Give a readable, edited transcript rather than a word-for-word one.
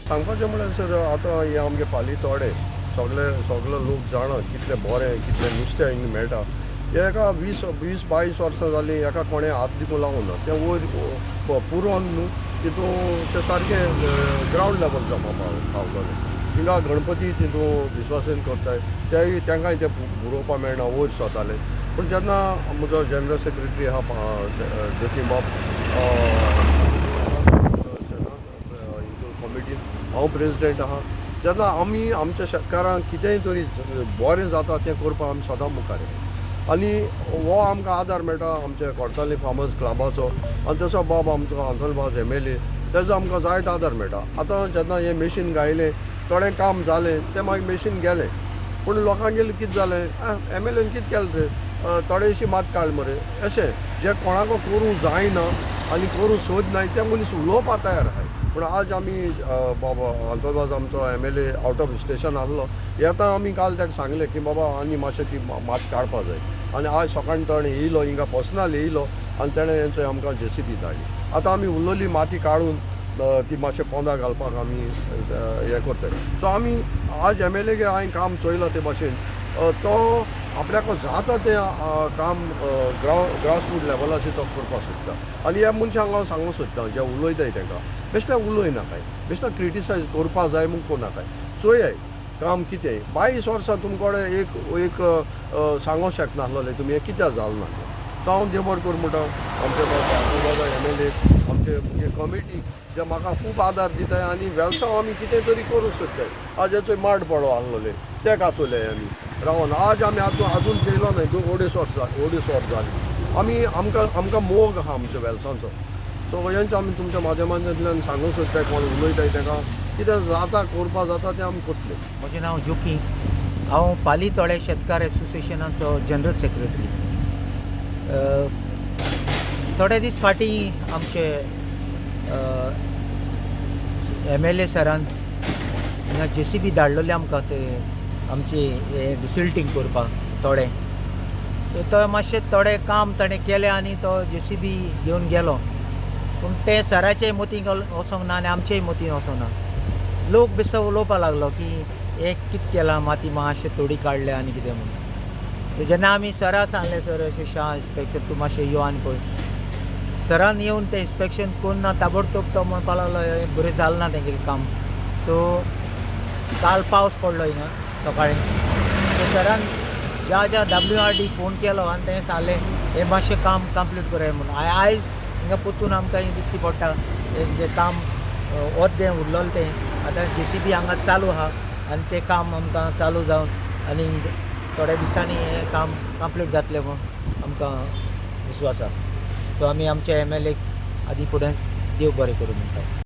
सांगपाचें म्हळ्यार सर, आतां हें आमगे पाली थोडे सगळे सगळे लोक जाणा कितले बरें, कितलें नुस्तें हिंगा मेळटा. एका 20 20 22 वर्सां जालीं, एका कोणें हात दिकून लावूं ना. तें वयर पुरोन न्हू तितून तें सारकें ग्रावंड लेवल जावपा पावतलें. हिंगा गणपती तितून विश्वासन करताय, तेय तांकांय तें पुरोवपा मेळना, वयर सोताले. पूण जेन्ना म्हजो जनरल सेक्रेटरी आहा जोकीम बाब कमिटीन, हांव प्रेजिडेंट आहा, जेन्ना आमी आमच्या शेतकारांक कितेंय तरी बरें जाता तें करपाक आमी सदां मुखार येता. आनी हो आमकां आदार मेळटा आमच्या कोडताली फार्मर्स क्लबाचो आनी तसो बाब आमचो आंतोन वाज एमएलए, तेजो आमकां जायतो आदार मेळटा. आतां जेन्ना हें मेशीन घायलें, थोडें काम जालें, तें मागीर मेशीन गेलें. पूण लोकांगेर कितें जालें, एमएलएन कितें केलें रे, थोडेशी मात काड मरे, अशें जे कोणाको करूंक जायना आनी करूंक सोदनाय ते मनीस उलोवपाक तयार आहाय. पूण आज आमी बाबा आंतोन वाज आमचो एमएलए आवट ऑफ स्टेशन आसलो, येता आमी काल ताका सांगलें की बाबा आनी मातशें ती मात काडपा जाय. आनी आज सकाळीं ताणें येयलो हिंगा, पर्सनल येयलो आनी तेणें हेंचो आमकां जेसीबी धाडली. आतां आमी उरलेली माती काडून ती मातशें पोंदा घालपाक आमी हें करताय. सो आमी आज एमएलए हांवें काम चोयलां ते भाशेन, तो आपल्याक जाता तें काम ग्रास रूट लेवलाचेर तो करपाक सोदता. आनी ह्या मनशांक हांव सांगूंक सोदता, जे उलयताय तांकां बेश्टें उलय नाकाय, बेश्टें क्रिटिसायज करपा जाय म्हूण करनाकाय. चोयाय काम कितें, 22 वर्सां तुमचे कडेन एक एक सांगूंक शकनासलें तुमी हें कित्याक जालें ना तें. सो हांव देव बरें करूं म्हणटा आमचे बाबा एमएलए, आमचे हे कमिटी जे म्हाका खूब आदार दिताय. आनी वेलसांव आमी कितें तरी करूंक सोदताय. आज हेचो माड पडो आसलेले ते कातोले आमी रावन आज आमी आतां आजून चेयलो न्हय, 2-2.5 वर्सां, 2.5 वर्स जालीं. आमी आमकां आमकां मोग आहा आमच्या वेलसांचो. सो हेंच आमी तुमच्या माध्यमांतल्यान सांगूंक सोदताय, कोण उलयताय ताका कितें जाता करपा जाता तें आमी करतले. म्हजें नांव जोकी, हांव पाली तोळे शेतकार एसोसिएशनाचो जनरल सेक्रेटरी. थोडे दीस फाटीं आमचे एमएलए सरान हिंगा जेसीबी धाडलेले आमकां, ते आमची हें डिसिल्टींग करपाक थोडें. तो मातशें थोडें काम ताणें केलें आनी तो जेसीबी घेवन गेलो. पूण तें सराचेय मतींत वचोंक ना आनी आमचेय मतींत वचोंक ना. लोक बेश्टो उलोवपाक लागलो की हें कितें केलां, माती मातशें थोडी काडल्या आनी कितें म्हणून. जेन्ना आमी सरा सांगलें, सर अशें शां इन्स्पेक्शन, तूं मातशें यो आनी पळय. सरान येवन तें इन्स्पेक्शन करून ना ताबडतोब तो म्हणपाक लागलो, हें बरें जालें ना तेंगेलें काम. सो काल पावस पडलो हिंगा सकाळीं, सो सरान ज्या ज्या डब्ल्यूआरडी फोन केलो आनी तेणें सांगलें हें मातशें काम कंप्लीट कराय म्हणून. आयज हिंगा परतून आमकां हें दिश्टी पडटा, हें जें काम अर्दें उरलेलें तें आतां जेसीबी हांगा चालू आहा आनी तें काम आमकां चालू जावन आनी थोड्या दिसांनी हें काम कंप्लीट जातलें म्हूण आमकां विस्वास आहा. सो आमी आमच्या एमएलए आदी फुडें देव बरें करूं म्हणटा.